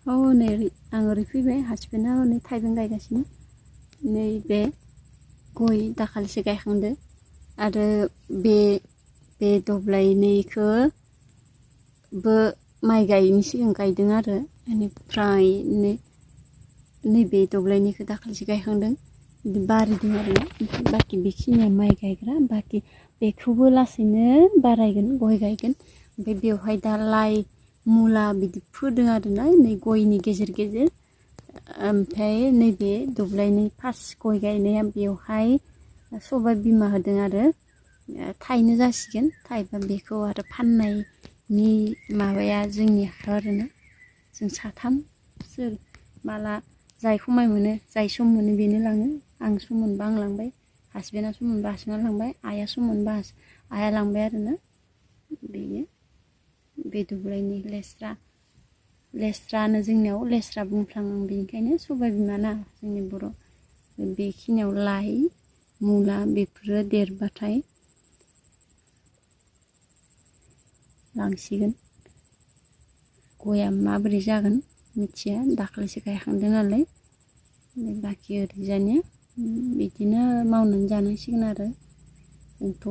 नै आं ओरै फैबाय हासबेन्डआ हनै थाइबें गायगासिनो नैबे गय दाखालिसो गायखांदो आरो बे दब्लायनैखौबो माइ गायिनि सिगां गायदों आरो बेनिफ्राय नैबे दब्लायनैखौ दाखालिसो गायखांदों बिदि बारिदों आरो ओमफ्राय बाखि बेखिनिया माइ गायग्रा बाखि बेखौबो लासैनो बारायगोन गय गायगोन ओमफ्राय बेवहाय दा लाइ मुला बिदि फोदों आरोना नै गयनि गेजेर गेजेर ओमफ्राय नैबे दब्लायनै फार्स्ट गय गायनाया बेवहाय सबाय बिमा होदों आरो थाइनो जासिगोन थाइबा बेखौ आरो फाननायनि माबाया जोंनि आखायाव आरोना जों साथाम सोर माला जाय खमाय मोनो जाय सम मोनो बेनो लाङो आं सम मोनबा आं लांबाय हासबेन्डआ सम मोनबा हासबेन्डआ लांबाय आइआ सम मोनबा आइआ लांबाय आरोना बेयो बे दब्लायनि लेस्रानो जोंनियाव लेस्रा बुंफ्लाङो आं बेनिखायनो सबाय बिमा ना जोंनि बर' बेखिनियाव लाइ मुला बेफोरो देरबाथाय लांसिगोन गया माबोरै जागोन मिथिया दाखालिसो गायखांदों नालाय बाखि ओरैजानिया बिदिनो मावनानै जानांसिगोन आरो जोंथ'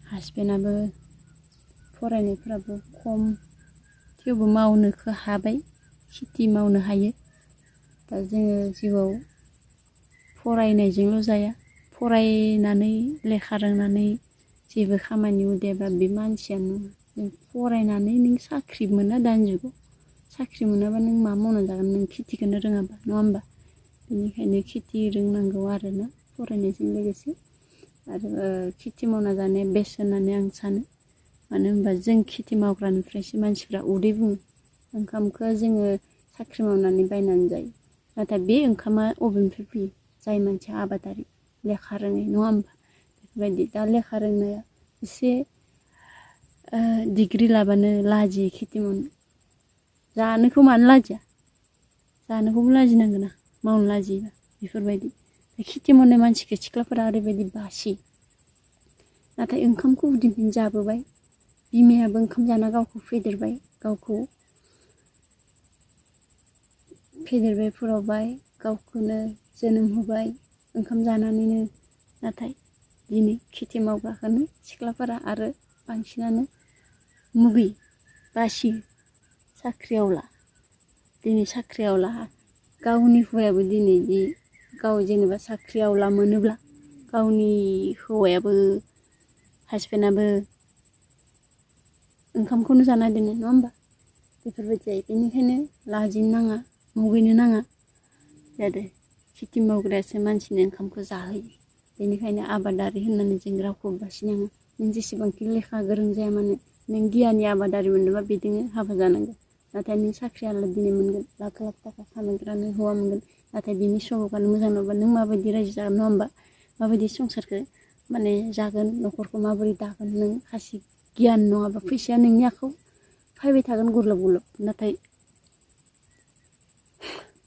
हासबेन्डआबो फरायनायफोराबो खम थेवबो मावनोखौ हाबाय खेथि मावनो हायो दा जोङो जिउआव फरायनायजोंल' जाया फरायनानै लेखा रोंनानै जेबो खामानि उदायाबा बे मानसियानो जों फरायनानै नों साख्रि मोना दानि जुगाव साख्रि मोनाबा नों मा मावना जागोन नों खेथिखौनो रोङाबा नङा होमबा बेनिखायनो खेथि रोंनांगौ आरोना फरायनायजों लोगोसे आरो खेथि मावना जानाया बेस्ट होननानै आं सानो मानो होनबा जों खेथि मावग्रानिफ्रायसो मानसिफ्रा उदै बुङो ओंखामखौ जोङो साख्रि मावनानै बायनानै जायो नाथाय बे ओंखामा अबेनिफ्राय फैयो जाय मानसिया आबादारि लेखा रोङै नङा होमबा बेफोरबायदि दा लेखा रोंनाया एसे डिग्रि लाबानो लाजियो खेथि मावनो जानोखौ मानो लाजिया जानोखौबो लाजिनांगोन ना मावनो लाजियोबा बेफोरबायदि खेथि मावनाय मानसिखौ सिख्लाफोरा ओरैबायदि बासियो नाथाय ओंखामखौ उदैनिफ्रायनो जाबोबाय बिमायाबो ओंखाम जाना गावखौ फेदेरबाय गावखौ फेदेरबाय फोलावबाय गावखौनो जोनोम होबाय ओंखाम जानानैनो नाथाय दिनै खेथि मावग्राखौनो सिख्लाफोरा आरो बांसिनानो मुगैयो बासियो साख्रिआवला दिनै साख्रिआवला गावनि हौवायाबो दिनै गाव जेनेबा साख्रिआवला मोनोब्ला गावनि हौवायाबो हासबेन्डआबो ओंखामखौनो जाना दोनो नङा होमबा बेफोरबायदि जायो बेनिखायनो लाजिनो नाङा मुगैनो नाङा जादों खेथि मावग्रायासो मानसिनो ओंखामखौ जाहोयो बेनिखायनो आबादारि होननानै जों रावखौबो बासिनाङा नों जेसेबांखि लेखा गोरों जाया मानो नों गियानि आबादारि मोनोबा बिदिनो हाबा जानांगौ नाथाय नों साख्रिआवला दिनै मोनगोन लाख लाख थाखा खामायग्रा नों हौवा मोनगोन नाथाय बिनि सहकानो मोजां नङाबा नों माबायदि रायजो जागोन नङा होमबा माबायदि संसारखौ माने जागोन न'खरखौ माबोरै दागोन नों खायसे गियान नङाबा फैसाया नोंनि आखायाव फैबाय थागोन गुरलब गुरलब नाथाय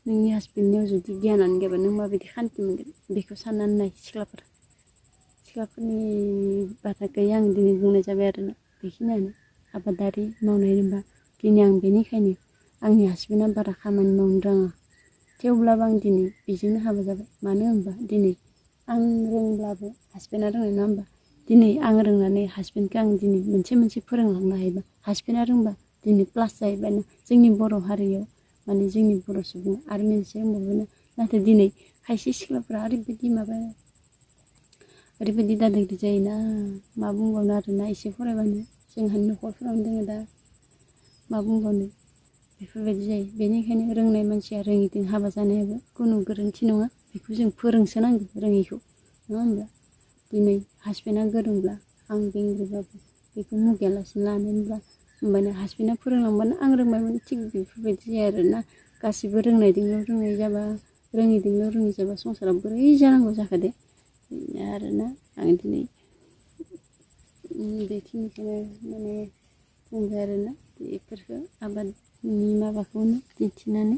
नोंनि हासबेन्डनियाव जुदि गियानानो गैयाबा नों माबायदि खान्थि मोनगोन बेखौ साननानै नाय सिख्लाफोरनि बाथ्राखौ आं दिनै बुंनाय जाबाय आरोना बेखिनियानो आबादारि मावनाय होनबा दिनै आं बेनिखायनो आंनि हासबेन्डआ बारा खामानि मावनो रोङा थेवब्लाबो आं दिनै बेजोंनो हाबा जाबाय मानो होनबा दिनै आं रोंब्लाबो हासबेन्डआ रोंनाय नङा होमबा दिनै आं रोंनानै हासबेन्डखौ आं दिनै मोनसे फोरोंलांनो हायोबा हासबेन्डआ रोंबा दिनै प्लास जाहैबाय जोंनि बर' हारियाव माने जोंनि बर' सुबुं आरो मोनसे होनबावोनो नाथाय दिनै खायसे सिख्लाफ्रा ओरैबायदि दादागिरि जायोना मा बुंबावनो आरोना एसे फरायबानो जोंहानि न'खरफोरावनो दोङो दा मा बुंबावनो बेफोरबायदि जायो बेनिखायनो रोंनाय मानसिया रोङिजों हाबा जानायाबो खुनु गोरोन्थि नङा बेखौ जों फोरोंसो नांगौ रोङिखौ नङा होमब्ला दिनै हासबेन्डआ गोरोंब्ला आं बेंग्रोबाबो बेखौ मुगैयालासिनो लानानैब्ला होमबानो हासबेन्डआ फोरोंलांबानो आं रोंबायमोन थिग बेफोरबायदि जायो आरोना गासिबो रोंनायजोंल' रोङै जाबा रोङिजोंल' रोङै जाबा संसाराव बोरै जानांगौ जाखो दे आरोना आं दिनै बेखिनिखौनो माने बुंबाय आरोना बेफोरखौ आबादनि माबाखौनो दिन्थिनानै